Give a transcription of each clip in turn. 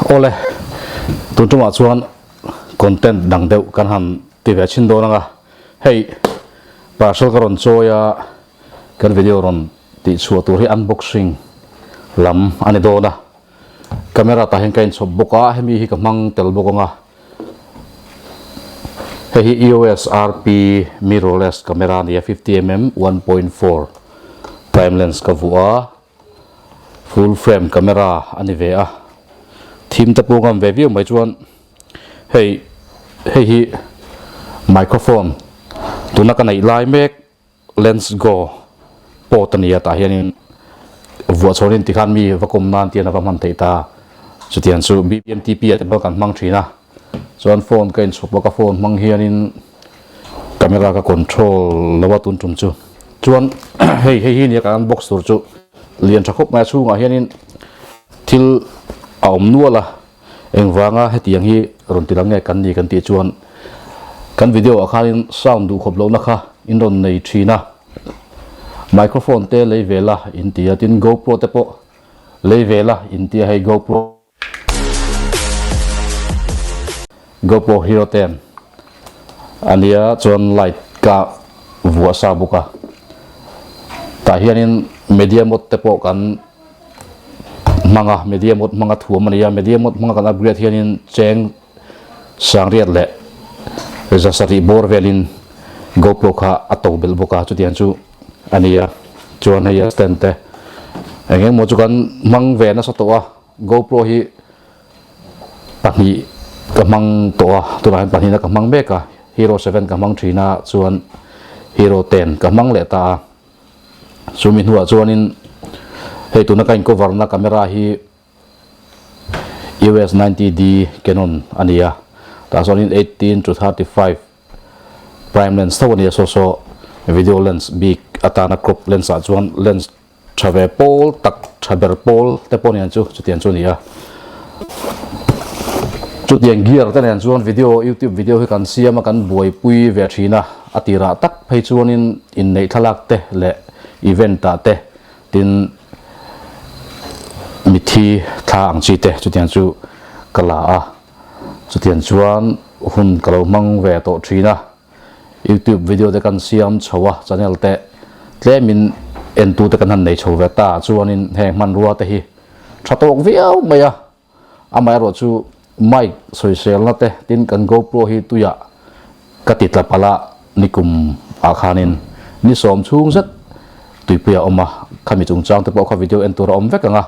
Awle, tun tumah chuan content dang deuh kan han ti ve chhin dawn ang a, hei parcel ka rawn chawi a, kan video rawn tih chhuah tur hi unboxing lam a ni dawn a, camera tah hian ka inchhawp bawk a, hemi hi ka hmang tel bawk ang a, hei hi EOS RP mirrorless camera a ni a, 50mm 1.4 prime lens ka vuah a. Full frame camera a ni ve a, thim te pawh ngam ve viau mai chuan hei hei hi microphone tuna ka neih lai mek lens go port a ni a tah hianin vuah chhawnin tikhan mi va kawm nan tian a va hman theih ta chutiang chu B_B_M_T_P ah te pawh kan hmang thin a chuan phone ka inchhawp bawk a phone hmang hianin camera ka control lo a tun tum chu chuan hei hei hi nia kan unbox tur chu lian tha khawp mai a chhungah hianin thil a awm nual a engvanga hetiang hi rawn ti lang nge kan ni kan tih chuan kan video ah khanin sound duh khawp lohna kha in rawn nei thin a microphone te lei ve la in ti a tin gopro te pawh lei ve la in ti a hei gopro GoPro Hero 10 a nia chuan light ka vuah sa bawk a tah hianin media mod te pawh kan hmang a media mod hmanga thuam a ni a media mod hmanga kan upgrade hianin cheng sangriat leh za sarih bawr velin GoPro kha a to belh bawk a chutiang chu a ni a chuan hei a stand te eng engemaw chu kan hmang ve nasa tawh a. GoPro hi pahnih ka hmang tawh a, tunah hian pahnihna ka hmang mek a, Hero 7 ka hmang thin a, chuan Hero 10 ka hmang leh ta a. Chumi hnuah chuanin hei tuna ka in cover na camera hi EOS 90D Canon a ni a, tah chuanin 18 to 35 prime lens tho a ni a, saw saw video lens bik atana crop lens ah chuan lens Tha ve pawl tak, tha ber pawl te pawh nen chu chutiang chu a ni a. Chutiang gear te nen chuan video, youtube video hi kan siam a, kan buaipui ve thin a. A tirah tak phei chuanin inneih thlalak te leh event ah te tin mithi thla ang chi te chutiang chu ka la a. Chutiang chuan hun ka lo hmang ve tawh thin a. Youtube video te kan siam chho a, channel te tlemin entu te kan han nei chho ve ta chuanin heng hmanrua te hi tha tawk viau mai a, amaherawh chu mic sawiselna te tin kan GoPro hi tuiah ka ti tla palh a nikum ah khanin ni sawm chhung zet tuipuiah a awm a, khami chungchang te pawh kha video en tur a awm vek ang a,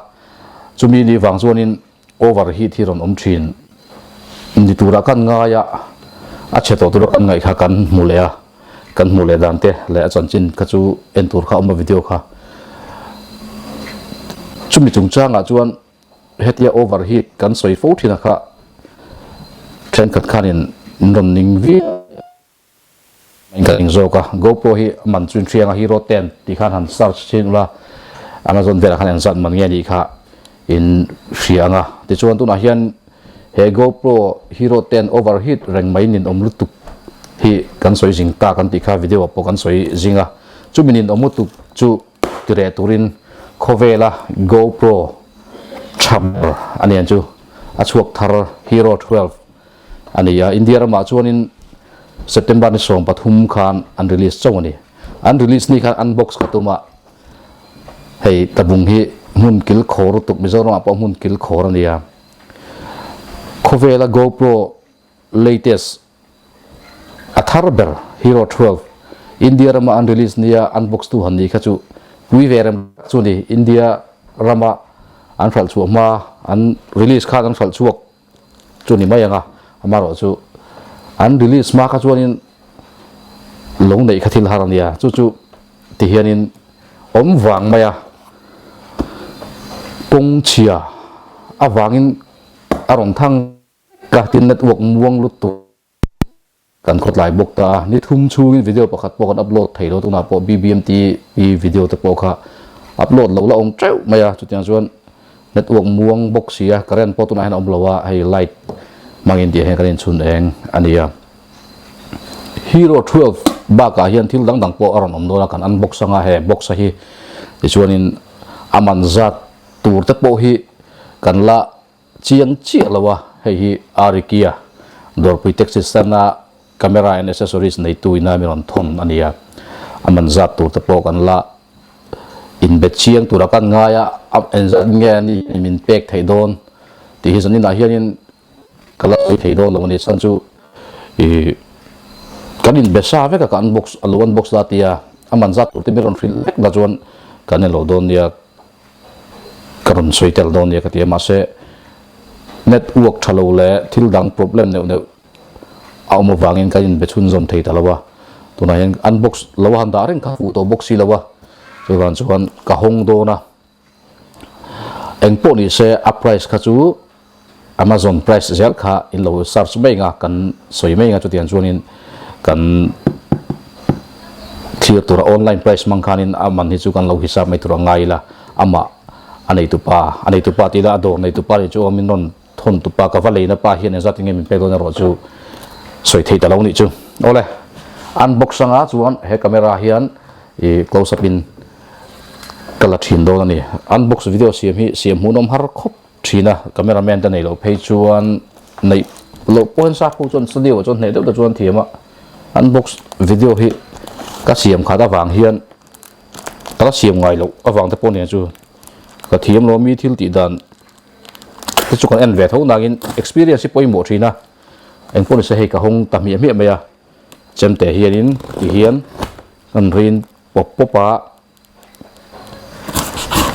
chumi ni vang chuanin Over heat hi rawn awm thin ni tura kan ngai a, a chhe tawh tura kan ngaih kha kan hmu leh a, kan hmuh leh dan te leh a chanchin kha chu en tur kha a awm a video kha. Chumi chungchangah chuan hetia over heat kan sawi fo thin a kha thenkhat khanin min rawn ning viau. Ka ring zawk a, GoPro hi a man chu inhriang a, Hero 10 tih khan han search thin ula, Amazon velah khan engzat man nge nih kha in hria ang a. Tichuan tunah hian he GoPro Hero 10 overheat reng mai ninawm lutuk hi kan sawi zing ta kan tih kha video ah pawh kan sawi zing a, chumi ninawm lutuk chu tireh turin khawvela GoPro tha ber a nia chu a chhuak thar Hero 12 a ni a, India ramah chuanin September ni 13 khan an release chauh a ni. An release ni khan unbox ka tum a, hei tabung hi hmun kil khawr lutuk Mizoramah pawh hmun kil khawr a ni a. Khawvela GoPro latest a thar ber Hero 12 India rama an release nia unbox tu han nih kha chu pui ve rem tak chu a ni. India rama an hralh chhuah hma an release khan an hralh chhuak chu ni mai ang a, amaherawh chu an release hma kha chuanin lo neih kha thil har a nia, chu chu ti hianin awm vang mai a, kawng chhia avangin a rawn thang vek a, tin network muang lutuk. Kan khawtlai bawk ta a, ni thum chhungin video pakhat pawh kan upload thei lo, tunah pawh BBMTP video te pawh kha upload loh la awm teuh mai a, chutiang chuan network muang bawk si a, current pawh tunah hian a awm lo a, hei light hmangin tih ah hian kan inchhun eng a ni a. Hero 12 bakah hian thil dang dang pawh a rawn awm dawn a, kan unbox anga he box a hi tichuanin a man zat tur te pawh hi kan la. chiang chiah lo a, hei hi Arikia Dawrpui Taxi Stand-a Camera and Accessories neitu ina min rawn thawn a nia. A man zat tur te pawh kan la inbe chiang tura kan ngai a, a engzat nge a nih min pek theih dawn tih hi zaninah hianin ka la sawi thei dawn lo a ni. Chhan chu ih kan inbe sa vek a, ka unbox a lo unbox la tia a man zat tur te min rawn hrilh vek la chuan kan en lo dawn nia. Ka rawn sawi tel dawn nia ka ti a, mahse network tha lo leh thil dang problem neuh neuh a awm avangin kan inbe chhunzawm thei ta lo a, tunah hian unbox lo a han dah reng kha fuh tawh bawk si lo a, chuvang chuan ka hawng dawn a, engpawh ni se a price kha chu Amazon price zel kha in lo search mai anga kan sawi mai anga chutiang chuanin kan thlir tura online price hmang khanin a man hi chu kan lo hisap mai tur a ngai ila amah a neitupa a neitupa tih ila a dawr neitupa nih chu awmin rawn thawn tupa ka va leina pa hian engzat enge min pek dawn erawh chu sawi thei ta lo nih chu. Awle unbox anga chuan he camera hian ih close up in ka la thin dawn a ni. Unbox video siam hi siam hmuhnawm har khawp. Thin a, camera man te nei loh phei chuan neih loh pawh hian sap ho chuan studio ah chuan hneh deuh te chuan thiam a, unbox video hi ka siam khat avang hian ka la siam ngai loh avang te pawh nen chu ka thiam lo mi thil tih dan te chu kan en ve tho nangin experience hi pawimawh thin a, engpawh nise hei ka hawng ta hmiah hmiah mai a, chemte hianin ti hian kan rin pawp pawp a,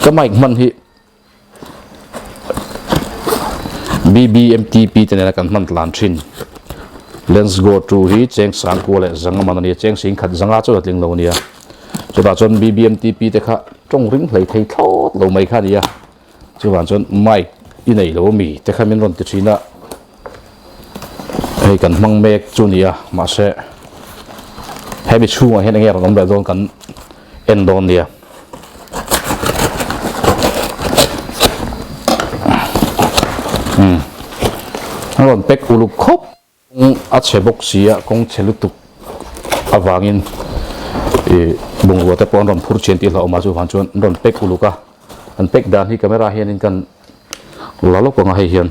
ka mic hman hi. BBMTP te nena kan hman tlan thin. Lens go to hi cheng sang kua leh zanga man a nia, cheng sing khat zanga chuan a tling lo a nia. Chutah chuan BBMTP te kha tawng ring hlei thei thlawt lo mai kha a nia. Chuvang chuan mic i nei lo ami te kha min rawn ti thin a. Hei kan hmang mek chu nia mahse hemi chhungah hian enge rawn awm leh dawn kan en dawn nia. Umm a rawn pack uluk khawp a chhe bawk si a kawng chhe lutuk avangin ih bungrua te pawh an rawn phur chian tih hlauhawm ah chuvang chuan an rawn pack uluk a an pack dan hi camera hianin kan la lawk ang a hei hian.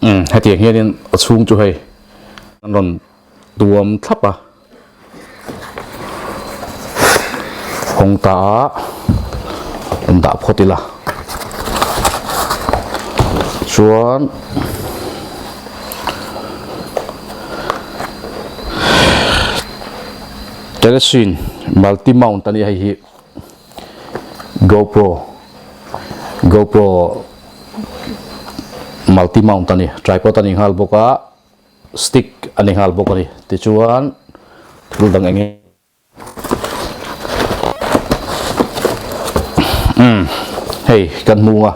Umm hetiang hianin a chhung chu hei an rawn tuam thlap a hawng ta a an dah phawt ila chuan Telesin multi mount a nia hei hi. GoPro GoPro multi mount a ni tripod a ni nghal bawk a stick a ni nghal bawk a ni tichuan thil dang eng umm hei kan hmu a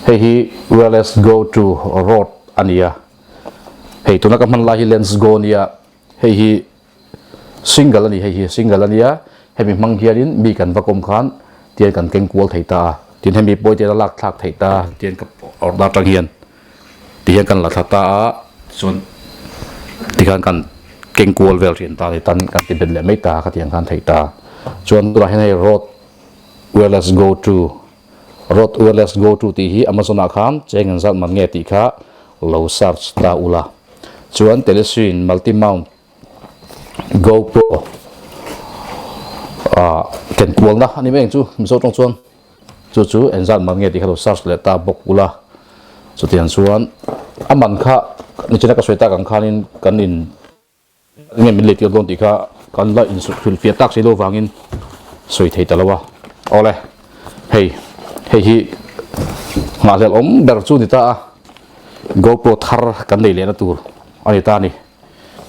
hei hi wireless go to road a ni a hei tuna ka hman lai hi lens go a nia hei hi. Single a ni hei hi single a nia hemi hmang hianin mi kan va kawm khan tian kan keng kual thei ta a tin hemi pawi tian a lak thlak theih ta tian ka awrh atang hian ti hian kan la thla ta a chuan tikhan kan keng kual vel thin ta a ni tan kan ti bet leh mai ta a khatiang khan theih ta chuan tunah hian hei road wireless go to road wireless go to tih hi amazon ah khan cheng engzat man nge tih kha lo search ta ula chuan telesin multi mount GoPro ah ken kualna a ni mai ang chu Mizo tawng chuan chu chu engzat man nge tih kha lo search leh ta bawk ula chutiang chuan a man kha nichina ka sawi tak ang khanin kan in nge min lei tir dawn tih kha kan la inhrilhfiah tak si lo vangin sawi thei ta lo a awle hei hei hi nghahhlelh awm ber chu ni ta a GoPro thar kan nei lehna tur a ni ta a ni.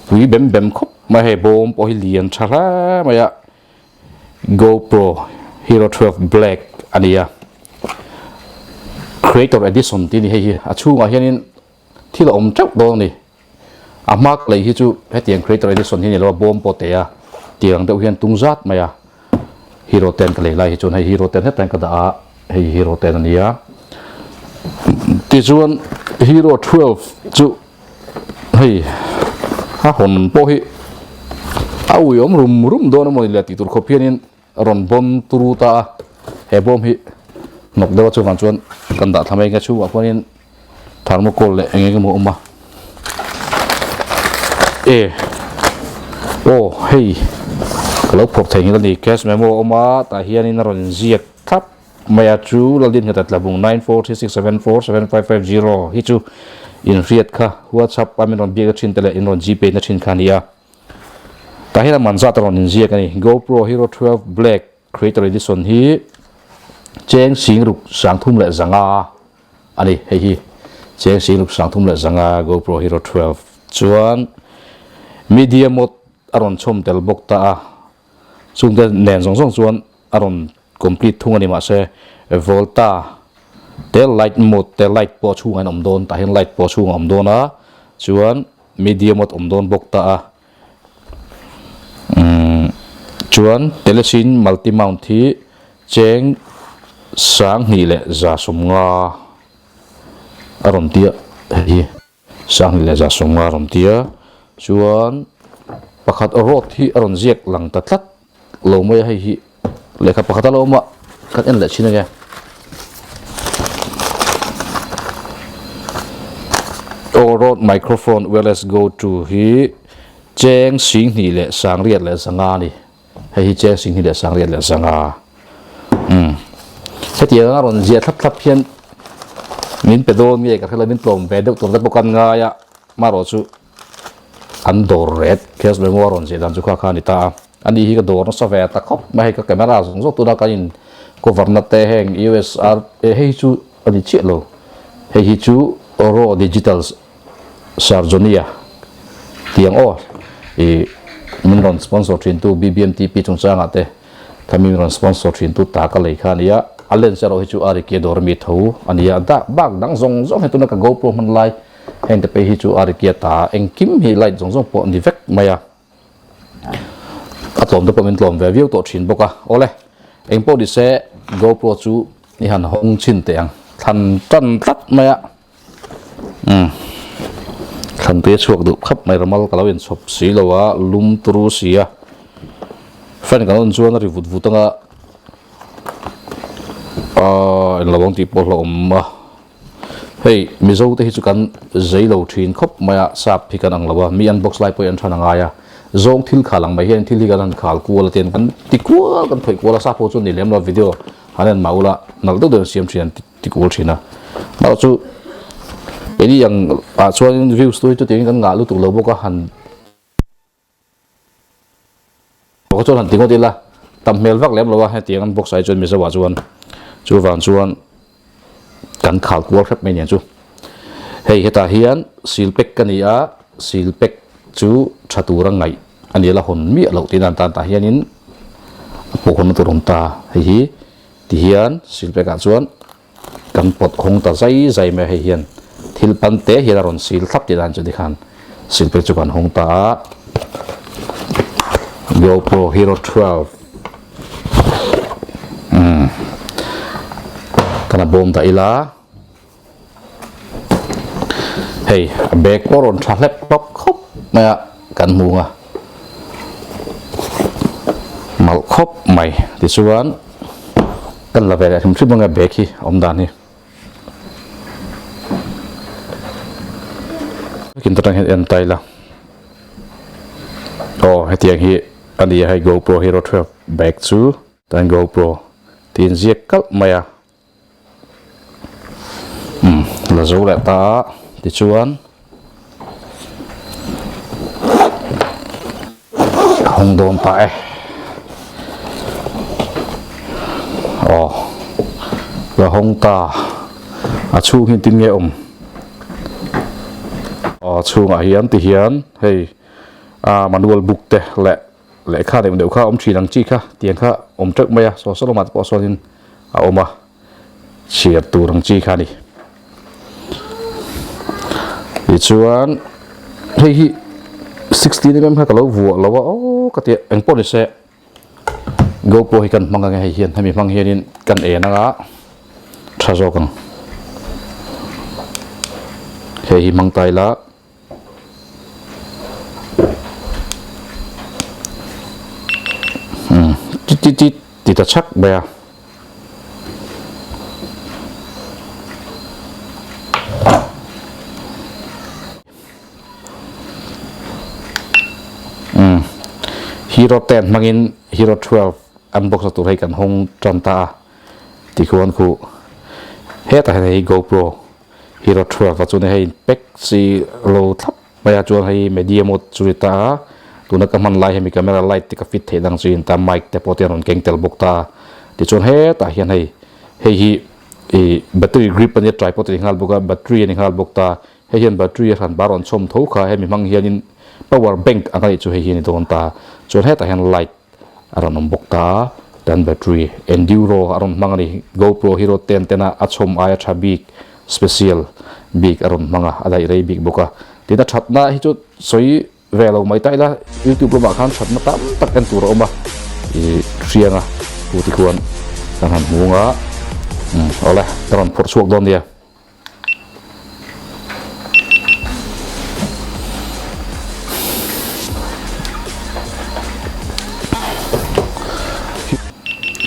Pui bem bem khawp mai hei bawm pawh hi lian tha hle mai a GoPro Hero 12 Black a ni a Creator Edition tih a ni hei hi a chhungah hianin thil a awm teuh dawn a ni a hma ka lei hi chu hetiang Creator Edition hi a ni lo a bawm pawh teh a tiang deuh hian tung zat mai a Hero 10 ka lei lai hi chuan hei Hero 10 hetah hian ka dah a hei Hero 10 a ni a tichuan Hero 12 chu. Hei a hawn pawh hi a ui awm rum rum dawn a mawni le tih tur khawp hianin a rawn bawn turu ta a. He bawm hi hnawk deuh a chuvang chuan kan dah thla mai ang e chhungah khuanin thermocol leh eng eng emaw a awm a e aw hei ka lo phawrh thei ngil a ni cash memo a awm a tah hianin a rawn inziak thlap mai a chu Laldin Ngheta Tlabung 9436747550 hi chu inhriat kha WhatsApp a min rawn biak na thin te leh in rawn gpay na thin kha a ni a tah hian a man zat a rawn inziak a ni GoPro Hero 12 Black Creator Edition hi cheng singruk 35 a ni hei hi cheng singruk 35 GoPro Hero 12 chuan media mode a rawn chhawm tel bawk ta a chungte nen zawng zawng chuan a rawn complete thung a ni mahse Volta te light mode te light pawh chhungah in awm dawn tah hian light pawh chhungah a awm dawn a chuan media mode awm dawn bawk ta a umm chuan telesin multi mount hi cheng 2150 a rawn tia hei hi. 2150 a rawn ti a, chuan pakhat road hi a rawn ziak lang ta tlat lo mai a, hei hi lehkha pakhat a lo awm a, kan en leh thin ange. Aw road microphone wireless go to hi cheng 2850 a ni. Hei hi cheng 2850. Umm. Hetiang a rawn ziah thlap thlap hian min pe dawn nge ka hrelo min tlawm ve deuh tur te pawh kan ngai a, marawh chu an dawr ret cash memo a rawn ziah dan chu kha kha a ni ta a. Ani hi ka dawr nasa ve ta khawp mai hei ka camera zawng zawng tuna kan in cover na te heng usr hei hi chu a ni chiah lo hei hi chu raw digital Sarjonia tiang aw i min rawn sponsor thin tu BBMTP chungchangah te kha min rawn sponsor thin tu ta ka lei kha a nia, a lens erawh hi chu a Ricky dawr ami tho a nia, dak bak dang zawng zawng hi tuna ka GoPro hman lai heng te phei hi chu a Ricky ta engkim hi light zawng zawng pawh a ni vek mai a. A tlawm te pawh min tlawm ve viau tawh thin bawk a, awle engpawh ni se GoPro chu i han hawng chhin teh ang thlan tan tlat mai a. Umm thlanpui a chhuak duh khap mai ramal ka lo inchhawp si lo a lum turu si a fan kan on chuan a ri vut vut anga aaa englo ang tih pawh hlauhawm a hei mizo te hi chu kan zei lo thin khawp mai a sap hi kan ang lo a mi unbox lai pawh hi an than a ngai a zawng thil khal ang mai hian thil hi kan han khal kual a tian kan ti kual kan thawih kual a sap ho chuan ni lem lo video han en mah ula nalh deuh deuh an siam thin an ti. Ti kual thin a. Mah chu keini ang ah chuan views tu hi chutiangin kan ngah lutuk lo bawk a han bawk a chuan han ti ngawt ila tam hmel vak lem lo a hetiang an box ah hi chuan Mizo ah chuan chuvang chuan kan khal kual hrep mai aniang chu. Hei hetah hian seal pack ka ni a seal pack chu tha tura ngaih a ni la hawn miah loh tih nan tan tah hianin a pawh hawnna tur a awm ta hei hi. Tihian sil pekah chuan kan pawt hawng ta zai zai mai a, hei hian thil pan te hian a rawn sil thlap tih dan chu tikhan sil pek chu kan hawng ta a, GoPro Hero 12 umm kan a bawm dah ila. Hei a bag pawh rawn tha hlep hlawp khawp mai a kan hmu ang a malh khawp mai tichuan kan la ve leh hrim hrim ang e bag hi a awm dan hi takin atang hian en ta ila aw hetiang hi a ni a hei GoPro Hero 12 bag chu tan GoPro tih inziak kalh mai a. Umm la zo leh ta a tichuan a hawng dawn ta e aw la hawng ta a chhung hi tin nge awm aw a chhungah hian ti hian hei a manual book te leh Lehkha deuh deuh kha a awm thin ang chi kha tiang kha awm teuh mai a, saw saw lamah te pawh sawnin a awm a, chhiar tur ang chi kha a ni. Tichuan hei hi 16 mm kha ka lo vuah lo a aw ka ti a, engpawh ni se GoPro hi kan hmang ang e hei hian hemi hmang hianin kan en anga tha zawk ang. Hei hi hmang ta ila. Umm tit tit tit ti ta chhak mai a. Hero 10 hmangin Hero 12 unbox na tur hei kan hawng tan ta a tikhuan khu hetah hian hei GoPro Hero 12 a chuan hei pack chi lo thlap mai a chuan hei media mode chu ni ta a tuna ka hman lai hemi camera light te ka fit theih dang chu in ta mic te pawh te an rawn keng tel bawk ta a tichuan hetah hian hei hei hi ih battery grip ania tripod a ni nghal bawk a battery a ni nghal bawk ta. Hei hian battery a hran bar rawn chhawm tho kha hemi hmang hianin power bank ang a nih chu hei hi a ni dawn ta. Chuan hetah hian light a rawn awm bawk ta a, tan battery enduro a rawn hmang a ni. GoPro Hero 10 tena a chhawm aia tha bik special bik a rawn hmang a, a daih rei bik bawk a. Tin a thatna hi chu sawi ve lo mai ta ila YouTube lamah khan thatna tam tak en tur a awm a, ih hrianga pu tikhuan kan han hmu ang a, umm awle ka rawn phawrh chhuak dawn nia.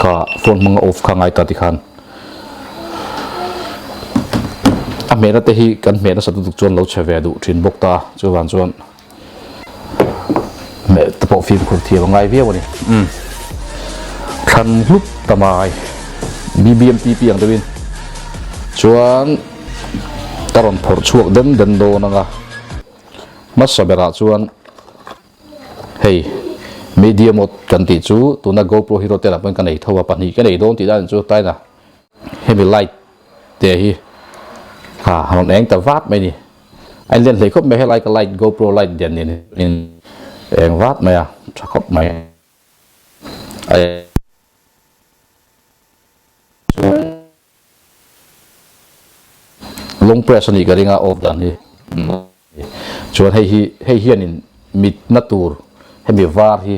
Kha phone hmanga off kha ngai ta tikhan a hmehna te hi kan hmeh nasa lutuk chuan lo chhe ve duh thin bawk ta chuvang chuan Meh te pawh fimkhur thiam a ngai viau a ni. Umm. Thlan hlup ta mai. BBMTP ang deuhin. Chuan ka rawn phawrh chhuak den den dawn ang a. Hmasa berah chuan hei media mode kan tih chu tuna GoPro Hero te lah pawhin ka nei tho a, pahnih ka nei dawn tih dan chu taina hemi light te hi ha rawn eng ta vat mai ni. A inlen hlei khawp mai helai ka light GoPro light lian nen in eng vat mai a tha khawp mai a long press anih ka ring a off dan hi chuan hei hi hei hian in mit na tur hemi var hi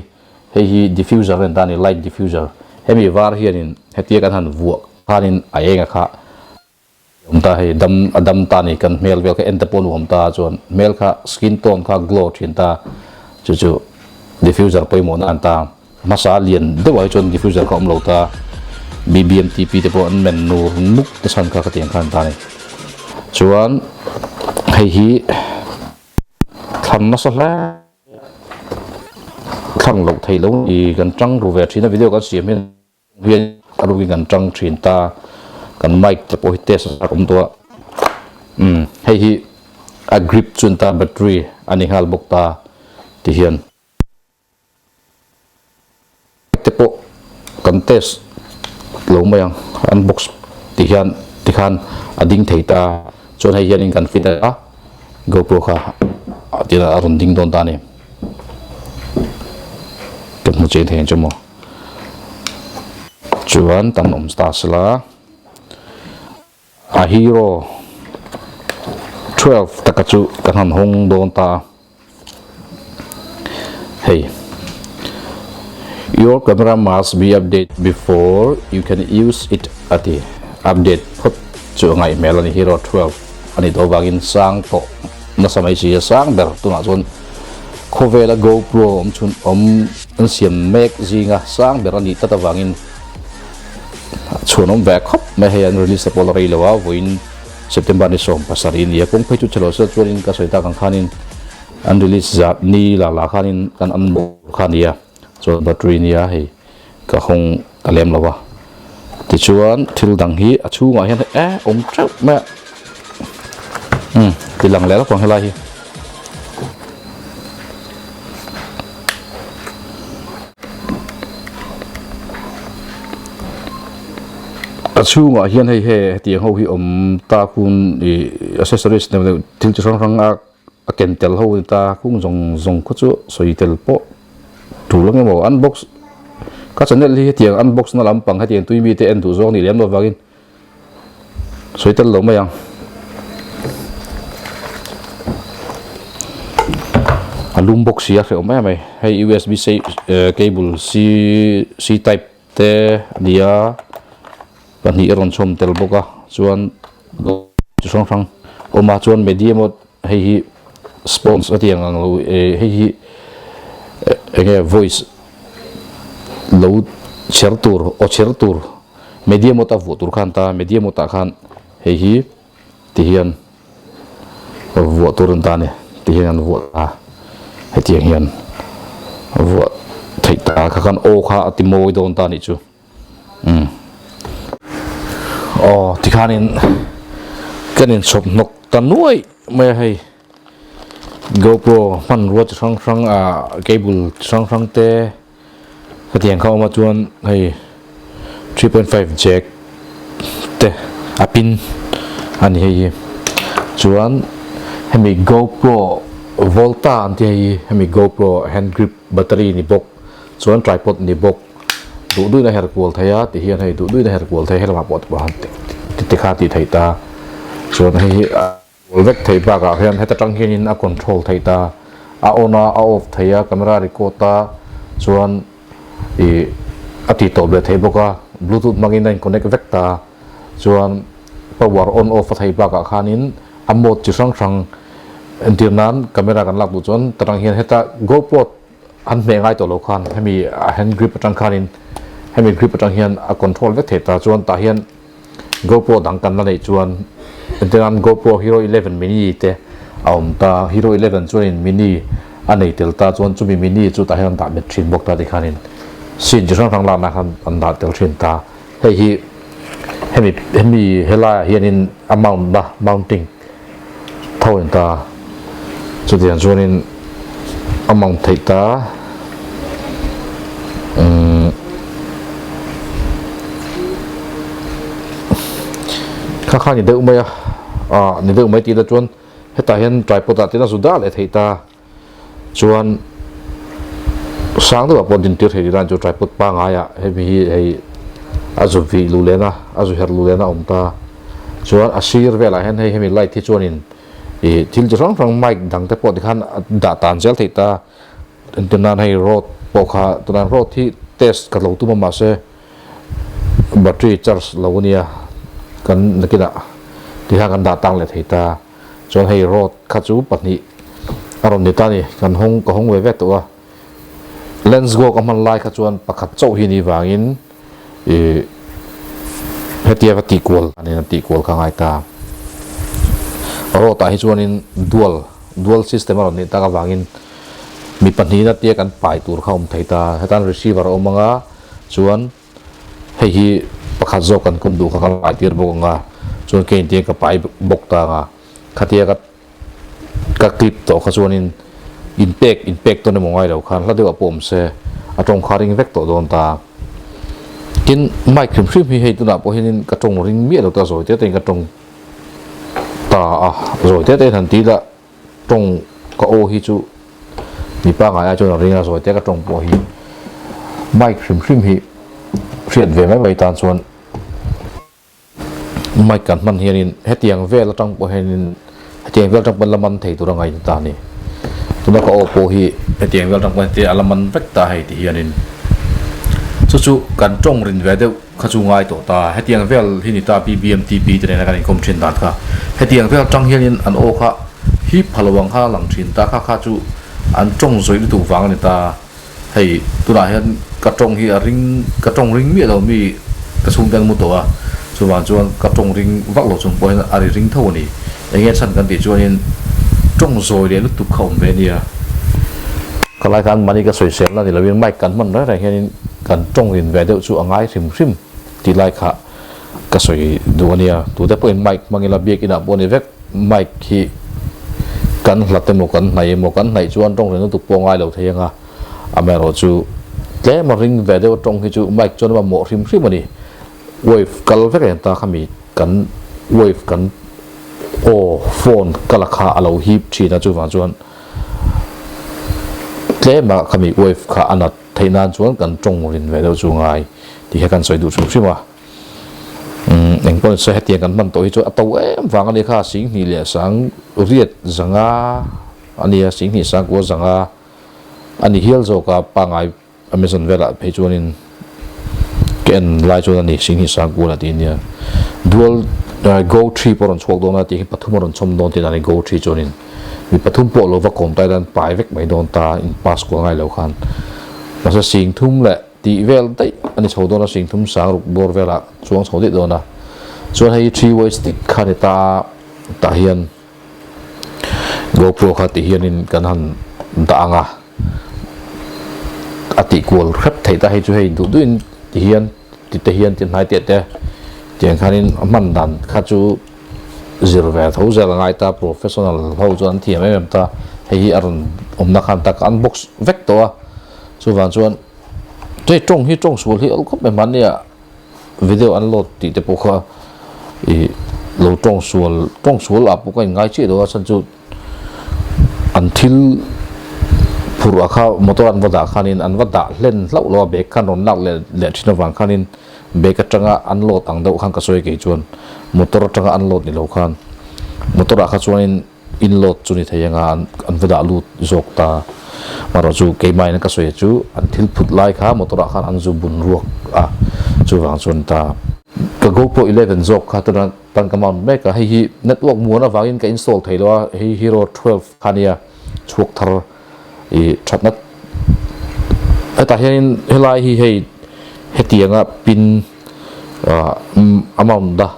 hei hi diffuser a ni ta a ni light diffuser hemi var hian in hetia kan han vuah khan in a eng a kha Awm ta hei dam a dam ta ni kan hmel vel kha en te pawh nuam ta chuan hmel kha skin tone kha glow thin ta chu chu diffuser pawimawh na an ta hmasa lian deuh ah hi chuan diffuser kha awm lo ta BBMTP te pawh an men nur nuk te chhan kha khatiang khan ta ni chuan hei hi thlan nasa hle thlang loh theih lo ni kan tang ru ve thin a video kan siam hian. Hian a rukin kan tang thin ta, kan mic te pawh hi test a awm tawh a, umm hei hi a grip chuan ta battery a ni nghal bawk ta ti hian mic te pawh kan test lo mai ang unbox ti hian tikhan a ding thei ta chuan hei hianin kan fit a GoPro kha tin a rawn ding dawn ta a ni kan hmu cheng thei ang chu maw. Chuan tan awm ta sela a hero 12 taka chu kan han hawng dawn ta a hei your camera must be update before you can use it a ti update phawt chu a ngaih hmel a ni hero 12 a nih tawh avangin sang tawh nasa mai si a sang ber tunah chuan Khawvela GoPro awm chhun awm an siam mek zinga sang ber a nih tlat avangin chhuan awm ve khawp mai hei an release te pawh la rei lo a vawiin September ni 17 a ni a kawng phei chu chhe lo sela chuanin ka sawi tak ang khanin an release zat ni la la khanin kan unbox kha a ni a chuan battery nia hei ka hawng ta lem lo a tichuan thil dang hi a chhungah hian eh awm teuh mai a umm ti lang leh lawk ang helai hi a chhungah hian hei he hetiang ho hi awm ta khun ih accessories neuh neuh thil chi hrang hrang a. A ken tel ho ni ta kung zawng zawng khaw chu sawi tel pawh tul ang emaw unbox ka channel hi hetiang unbox na lampang hetiang tui mite en duh zawng nih lem lo vangin sawi tel lo mai ang a lum bawk si a hrehawm em mai hei usb cable c c type te a ni a pahnih a rawn chhawm tel bawk a chuan chi hrang hrang awm a chuan media mode hei hi sponge a tiang ang lo eh hei hi eng nge voice lo chher tur aw chher tur media mode a vuah tur khan ta media mode ah khan hei hi ti hian vuah tur an ta a ni ti hian an vuah ta hetiang hian vuah theih. Theih ta kha khan aw kha a ti mawi dawn ta nih chu. Umm. Aw tikhanin kan inchhawp hnawk ta nuai mai a hei. GoPro hmanrua chi hrang hrang ah cable chi hrang hrang te hetiang kha awm a chuan hei 3.5 jack te a pin a ni hei hi chuan hemi GoPro Volta an tih hei hi hemi GoPro hand grip battery ni bawk chuan tripod ni bawk duh duhin a her kual thei a ti hian hei duh duhin a her kual thei helamah pawh tikha tih theih ta chuan hei hi a. Kual vek theih bakah hian heta tang hianin a control theih ta, a on a, a off thei a, camera record a, chuan ih a tih tawp leh theih bawk a, bluetooth hmangin a in connect vek ta, chuan power on off a theih bakah khanin a mode chi hrang hrang entir nan camera kan lak duh chuan ta tang hian heta GoPro an hmeh ngai tawh lo khan hemi a hand grip atang khanin hemi grip atang hian a control vek theih ta chuan tah hian. GoPro dang kan la neih chuan entirnan GoPro Hero 11 Mini te a awm ta, Hero 11 chuanin Mini a nei tel ta chuan chumi Mini chu tah hian an dah met thin bawk ta tikhanin scene chi hrang hrang lakna khan an dah tel thin ta. Hei hi hemi hemi helaiah hianin a mount na mounting tho in ta chutiang chuanin a mount theih ta umm kha kha ni deuh mai a ah ni deuh mai tih la chuan hetah hian tripod ah te hian a zu dah leh theih ta. Chuan sang deuhah pawh din tir thei tih dan chu tripod pangaiah hemi hi hei a zu vih luh lehna a zu herh luh lehna a awm ta. Chuan a sir velah hian hei hemi light hi chuanin ih thil chi hrang hrang mic dang te pawh tikhan a dah tan zel theih ta. Entir nan hei rod pawh kha tunah rod hi test ka lo tum a mahse battery charge lo ania kan nakinah tikhan kan dah tang leh thei ta. Chuan hei road kha chu pahnih a rawn ni ta a ni, kan hawng ka hawng ve ve tawh a, lens go ka hman lai kha chuan pakhat chauh hi ni vangin ih hetia ka tihkual a ni a tihkual kha ngai ta. Road ah hi chuanin dual dual system a rawn nih tak avangin mi pahnihna tia kan pai tur kha a awm thei ta, hetan receiver a awm ang a chuan Hei hi pakhat zawk kan kum duh kha ka pai tir bawk ang a, chuan kei intiang ka pai bawk ta ang a, khatia ka ka clip tawh kha chuanin inpek inpek tawn emaw ngai lo khan hla deuhah pawh awm se a tawng kha ring vek tawh dawn ta. Tin, mic hrim hrim hi hei tunah pawh hianin ka tawng ring miah lo ta zawi te tein ka tawng ta a, zawi te tein han ti ila Tawng ka aw hi chu mi pangai ai chuan a ring a, zawi te ka tawng pawh hi mic hrim hrim hi hriat ve mai mai tan chuan mic kan hman hianin hetiang vel atang pawh hianin hetiang vel atang pawhin la man thei tur a ngaih ta a ni. Tuna ka aw pawh hi hetiang vel atang pawhin heti a la man vek ta hei ti hianin chu chu kan tawng rin ve deuh kha chu ngai tawh ta. Hetiang vel hi ni ta BBMTP te nena kan inkawm thin dan kha. Hetiang vel atang hianin an aw kha hip pha lo ang kha a lang thin ta. Kha kha chu an tawng zawih lutuk vang a ni ta. Hei tunah hian ka tawng hi a ring ka tawng ring miah lo mi ka chhungte an mu tawh a. Chuvang chuan ka tawng ring vak lo chung pawh hian a ri ring tho a ni. Enge chhan kan tih chuanin tawng zawi leh lutuk kha awm ve a nia. Khalai khan mahni ka sawiselna ni loin mic kan hman reng reng hianin kan tawng rin ve deuh chu a ngai hrim hrim tih lai kha ka sawi duh a nia. Tute pawhin mic hmang ila biak inah pawh a ni vek, mic hi kan hlat emaw kan hnaih emaw kan hnaih chuan tawng rin lutuk pawh a ngai lo thei ang a, amaherawh chu tlem a ring ve deuh tawng hi chu mic chuan a mamawh hrim hrim a ni. Wave kal vek em ta khami kan wave kan aw phone ka la kha a lo hip thin a chuvang chuan tlem a khami wave kha a nat theih nan chuan kan tawng rin ve deuh chu ngai tih hi kan sawi duh hrim hrim a umm engpawh nise hetiang kan hman tawh hi chuan a to em vang a ni kha singhnih leh sang riat zanga a nia singhnih sangkua zanga a ni hial zawk a pangai Amazon velah phei chuanin ka en lai chuan a ni Singhi Sangkul a tih nia dual go tree pawh a rawn chhuak dawn a tih hi pathum a rawn chhawm dawn tih dan a ni go tree chuanin mi pathum pawh lo va kawm ta ila an pai vek mai dawn ta in pass kual ngai lo khan mahse sing thum leh tih vel daih a ni chho dawn a sing thum sang ruk bawr velah chuang chho daih dawn a chuan hei three way stick kha a ni ta a tah hian GoPro kha tih hianin kan han dah ang a. a tih kual hrep theih ta hei chu hei duh duhin ti hian ti te hian ti hnai teh te tiang khanin a hman dan kha chu zir ve tho zel a ngai ta professional ho chuan an thiam em em ta hei hi a rawn awmna khan tak unbox vek tawh a chuvang chuan hei tawng hi tawng sual hi a awm khawp mai mahnia video unload tih te pawh kha ih lo tawng sual tawng sual ah pawh ka inngai chiah lo a chhan chu. An thil phurh ah kha motor an va dah khanin an va dah hlen hlauh lo a bag khan rawn lak leh leh thin avang khanin bag atanga an load ang deuh khan ka sawi kei chuan motor atanga an load ni lo khan motor ah kha chuanin in load chu ni thei anga an va dah lut zawk ta marawh chu keimah in ka sawi chu an thil phut lai kha motor ah khan an zu bun ruak a chuvang chuan ta ka GoPro 11 zawk kha tuna Tan ka mount mek a, hei hi network muan avangin ka install thei lo a, hei Hero 12 kha nia chhuak thar i thatna hetah hianin helai hi hei hetianga pin a mount a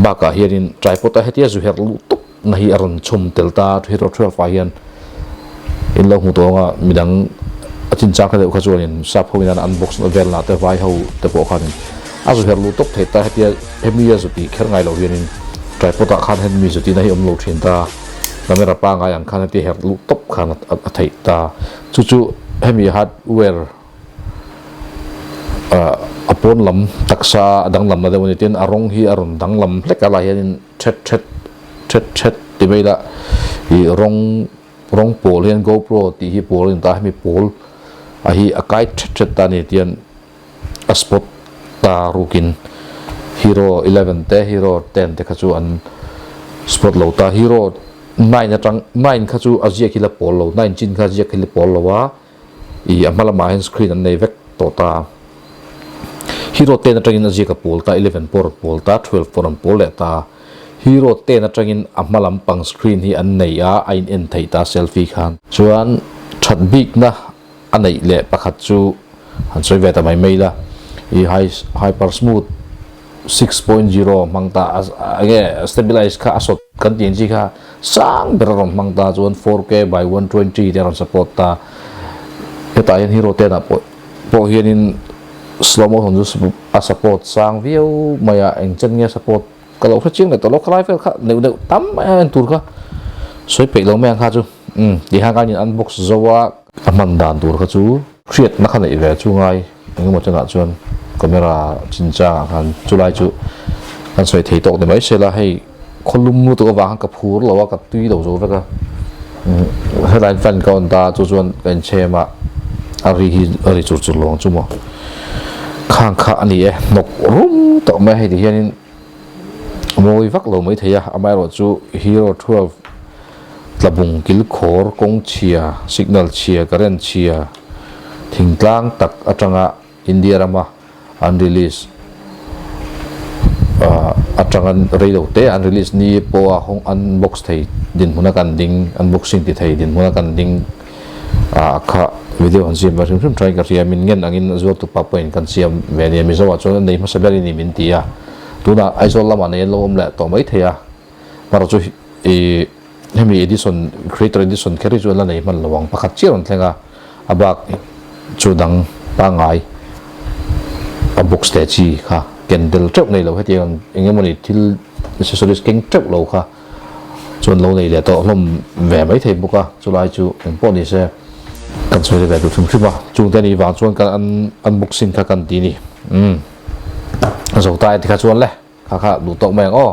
bakah hianin tripod a hetia zu herh luh tawp na hi a rawn chhawm tel ta Hero 12 ah hian in lo hmu tawh ang a midang a chinchang kha deuh kha chuanin sap ho in an unbox na vel lah te vai ho te pawh khanin a zu her luh tawp theih ta hetia hemi a zu tih kher ngai lo hianin tripod ah khan hemi zu tihna hi awm lo thin ta camera pangai ang khan hetia her luh tawp khan a theih ta chu chu hemi hardware a pawn lam taksa a danglam na deuh a ni tin a rawng hi a rawn danglam hlek a lai hianin thet thet thet thet ti mai ila ih rawng rawng pawl hian GoPro tih hi pawl a ni ta hemi pawl a hi a kai thet thet ta a ni tian a spot ta rukin Hero 11 te Hero 10 te kha chu an spot lo ta Hero 9 atang 9 kha chu a ziak hi la pawl lo 9 chin kha ziak hi la pawl lo a. Ih a hma lamah hian screen an nei vek tawh ta. Hero 10 atangin a ziak a pawl ta, 11 pawh a rawn pawl ta, 12 pawh a rawn pawl leh ta. Hero 10 atangin a hma lampang screen hi an nei a, a in en theih ta selfie khan. Chuan that bikna a neih leh pakhat chu han sawi ve ta mai mai la, ih hyper smooth 6.0 hmang ta a enge stabilize kha a sawt kan tih ang chi kha sang ber a rawn hmang ta chuan 4K by 120 te a rawn support ta hetah hian hero ten ah pawh pawh hianin slow motion chu a support sang viau mai a eng chen nge support ka lo hre chiang leh tawh lo khalai vel kha neuh neuh tam mai a en tur kha sawi peih lo mai ang kha chu umm tihian khan in unbox zo a a hman dan tur kha chu. Hriatna kha neih ve chu ngai engemaw chanah chuan camera chinchangah khan chulai chu kan sawi thei tawk ni mai se la hei khawlum lutuk avang khan ka phur lo a ka tui lo zo vek a helai fan ka on ta chu chuan ka inchhem a a ri hi a ri chur chur lo ang chu maw khang kha a ni e hnawk rum tawh mai a hei ti hianin mawi vak lo mai thei a amaherawhchu hero 12 Tlabung kilkhawr kawng chhia, signal chhia, current chhia thingtlang tak atanga India rama an release atanga reilo te an release ni pawha hawng unbox thei dinhmuna kan ding, unboxing ti thei dinhmuna kan ding kha video han siam ve hrim hrim thain ka hria min ngen angin a zualtu pa pawhin kan siam ve a nia Mizo ah chuan an nei hmasa ber i ni min ti a tunah Aizawl lamah nei an lo awm leh tawh mai thei a. Hmar chu i hemi edition creator edition kher hi chu an la nei hman lo ang pakhat chiah rawn thleng a a bak chu dang pangngai a box leh chi kha ken tel teuh nei lo hetiang eng emawni thil accessories keng teuh lo kha chuan lo nei leh tawh hlawm ve mai thei bawk a chulai chu engpawh ni se kan sawi ve duh hrim hrim a chungte anih vang chuan kan unboxing kha kan ti a ni umm a zo ta e tikha chuan le kha kha duh tawk mai ang aw.